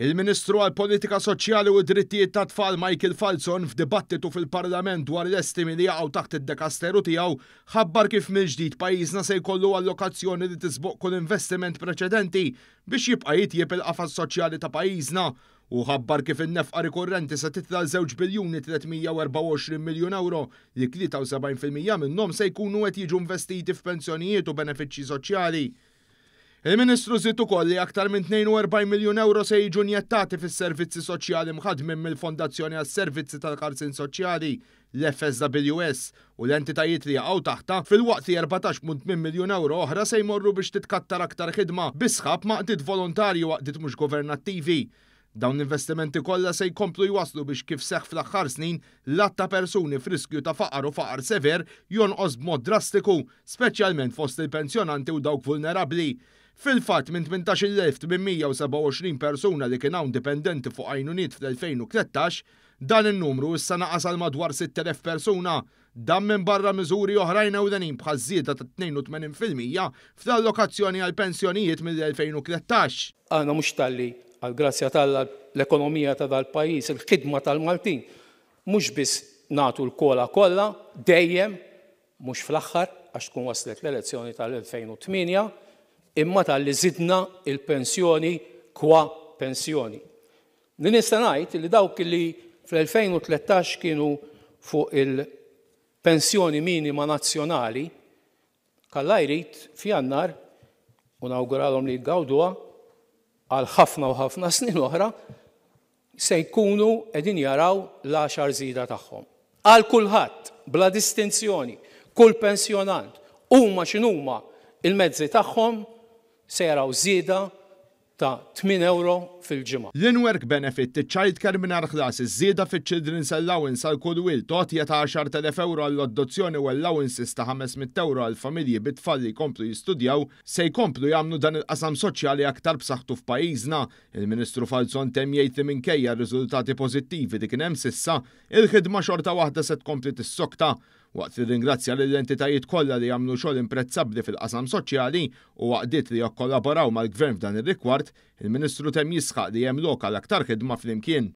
Il-Ministru għall-Politika Soċjali u d-Drittijiet tat-Tfal Michael Falzon f'dibattitu fil-Parlament dwar l-estimi li jaqgħu taħt id-dekasteru tiegħu ħabbar kif mill-ġdid pajjiżna se jkollu allokazzjoni li tisboq kull investiment preċedenti biex jibqa' jitjieb il-qafas soċjali ta' pajjiżna. Hu ħabbar kif in-nefqa rikurrenti se titla' għal żewġ biljuni 324 miljun ewro li 73% minnhom se jkunu qed jiġu investiti f'pensjonijiet u benefiċċji soċjali. Il-Ministru żied ukoll li aktar minn 42 miljun ewro se jiġu injettati fis-servizzi soċjali mħaddmin mill-Fondazzjoni għas-Servizzi tal-Ħarsien Soċjali, l-FSWS, u l-entitajiet li jaqgħu taħtha, filwaqt li 14.8 miljun ewro oħra se jmorru biex titkattar aktar ħidma bi sħab ma' għaqdiet volontarji u għaqdiet mhux governattivi. Dawn l-investimenti kollha se jkomplu jwasslu biex kif seħħ fl-aħħar snin, l-għadd ta' persuni f'riskju ta' faqar u faqar sever jonqos b'mod drastiku, speċjalment fost il-pensjonanti u dawk vulnerabbli. Fil-fatt, minn 18,827 persuna li kien hawn dipendenti fuq għajnuniet fl-2013, dan in-numru issa naqas għal madwar 6,000 persuna. Dan minbarra miżuri oħrajn ewlenin bħaż-żieda ta' 82% fl-allokazzjoni għall-pensjonijiet mill-2013. Aħna mhux talli, għall-grazzja t'Alla, l-ekonomija ta' dal-pajjiż, il-ħidma tal-Maltin, mhux biss nagħtu l-kola kollha dejjem, mhux fl-aħħar għax tkun waslet l-elezzjoni tal-2008, imma talli żidna l-pensjoni kwa pensjoni. Li nista' ngħid li dawk li fl-2013 kienu fuq il-pensjoni minima nazzjonali, kalla jrid f'Jannar, u nawguralhom li jgawduha għal ħafna u ħafna snin oħra, se jkunu qegħdin jaraw l-għaxar żieda tagħhom. Għal kulħadd, bla distinzjoni, kull pensjonant, huma x'inhuma il-mezzi tagħhom, se jaraw żieda ta' €8 fil-ġimgħa. L-in-work benefit, iċ-childcare mingħajr ħlas, iż-żieda fiċ-children's allowance għal kull wild, għotja ta' €10,000 għall-adozzjoni u allowances ta' €500 għal familji bi tfal li jkomplu jistudjaw, se jkomplu jagħmlu dan il-qasam soċjali aktar b'saħħtu f'pajjiżna. Il-Ministru Falzon temm jgħid li minkejja r-riżultati pożittivi li kien hemm s'issa, il-ħidma xorta waħda se tkompli tissokta. Waqt li rringrazzja lill-entitajiet kollha li jagħmlu xogħol imprezzabbli fil-qasam soċjali u għaqdiet li jokkollaboraw mal-Gvern f'dan ir-rigward, il-Ministru temm jisħaq li hemm lok għal aktar ħidma flimkien.